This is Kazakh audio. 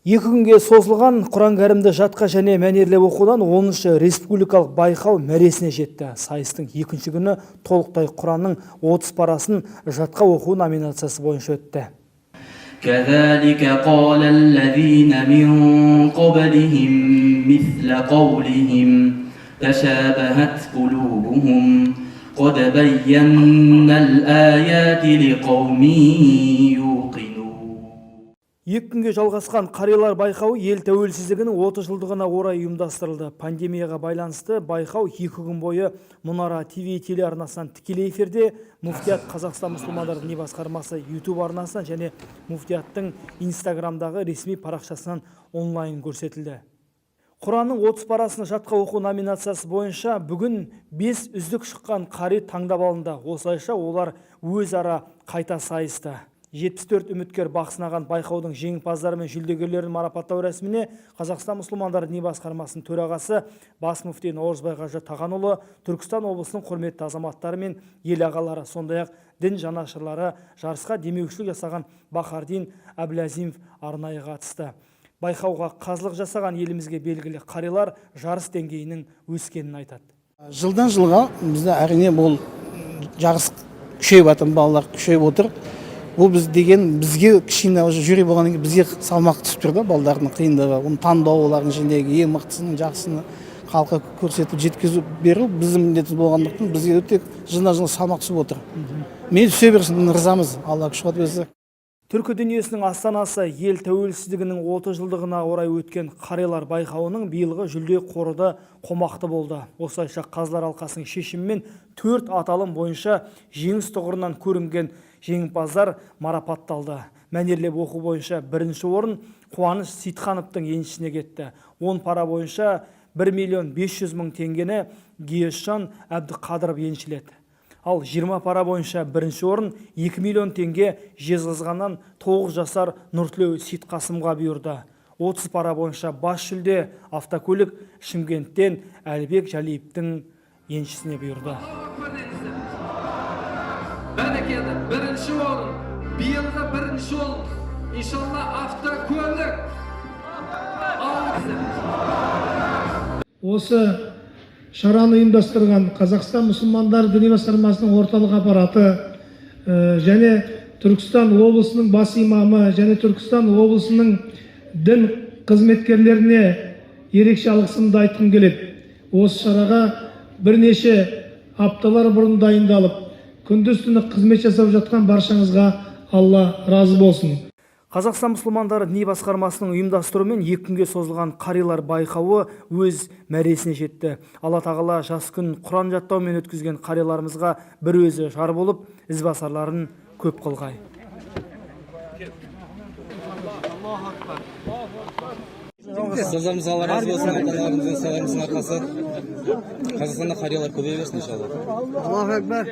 2 күнге созылған Құран Кәрімді жатқа және мәнерлеп оқудан 10-шы республикалық байқау мәресіне жетті. Сайыстың екінші күні толықтай Құранның 30 парасын жатқа оқу номинациясы бойынша өтті. كذلك قال الذين من قبلهم مثل قولهم تشابهت قلوبهم قد بينا الآيات لقوم يوقنون. 2 күнге жалғасқан қарилар байқауы ел тәуелсіздігінің 30 жылдығына орай ұйымдастырылды. Пандемияға байланысты байқау 2 күн бойы Мұнара ТВ телеарнасынан тікелей эфирде, Муфтият Қазақстан мұсылмандар діни басқармасы YouTube арнасынан және Муфтияттың Инстаграмдағы ресми парақшасынан онлайн көрсетілді. Құранның 30 парасын жатқа оқу номинациясы бойынша бүгін 5 үздік шыққан қари таңдап алынды. Осылайша олар өзара қайта сайысты. 74 үміткер бақ сынаған байқаудың жеңімпаздары мен жүлдегерлерін марапаттау рәсіміне Қазақстан мұсылмандары діни басқармасының төрағасы, бас мүфти Наурызбай қажы Тағанұлы, Түркістан облысының құрметті азаматтары мен ел ағалары, сондай-ақ дін жанашырлары, жарысқа демеушілік жасаған Бахардин Әблязимов арнайы қатысты. Байқауға қазылық жасаған елімізге белгілі қарилар жарыс деңгейінің өскенін айтады. Жылдан жылға бізде, әрине, бұл жарыс күшейіп жатыр, балалар күшейіп отыр. Бұл біз деген бізге кішкене уже жюри болғаннан кейін бізге салмақ түсіп тұр да. Балдардың қиындығы, оны таңдау, олардың ішіндегі ең мықтысын, жақсыны халыққа көрсетіп, жеткізу беру біздің міндетіміз болғандықтан, бізге өте жылдан жылға салмақ түсіп отыр. Мен түсе берсін, ризамыз, Алла күш қуат берсе. Түркі дүниесінің астанасы ел тәуелсіздігінің 30 жылдығына орай өткен қарилар байқауының биылғы жүлде қоры да қомақты болды. Осылайша, қазылар алқасының шешімімен төрт аталым бойынша жеңіс тұғырынан көрінген жеңімпаздар марапатталды. Мәнерлеп оқу бойынша бірінші орын Қуаныш Сейтхановтың еншісіне кетті. 10 пара бойынша 1 миллион 500 мың теңгені Гиесжан Әбдіқадыров еншіледі. Ал 20 пара бойынша бірінші орын, 2 миллион теңге, Жезқазғаннан 9 жасар Нұртілеу Сейтқасымға бұйырды. 30 пара бойынша бас жүлде, автокөлік, Шымкенттен Әлібек Жәлиевтің еншісіне бұйырды. Бәрекелді, бірінші орын, биылғы бірінші орын, иншалла, автокөлік. Ал- Осы шараны ұйымдастырған Қазақстан мұсылмандар діни басқармасының орталық аппараты және Түркістан облысының бас имамы және Түркістан облысының дін қызметкерлеріне ерекше алғысымды айтқым келеді. Осы шараға бірнеше апталар бұрын дайындалып, күндіз түні қызмет жасап жатқан баршаңызға Алла разы болсын. Қазақстан мұсылмандары діни басқармасының ұйымдастыруымен 2 күнге созылған қарилар байқауы өз мәресіне жетті. Алла Тағала жас күн Құран жаттаумен өткізген қариларымызға бір өзі жар болып, ізбасарларын көп қылғай. Ұстаздарымызға Алла разы болсын, ата аналарымыздың, ұстаздарымыздың арқасы. Қазақстанда қариялар көбейе берсін, иншалла. Аллаху акбар.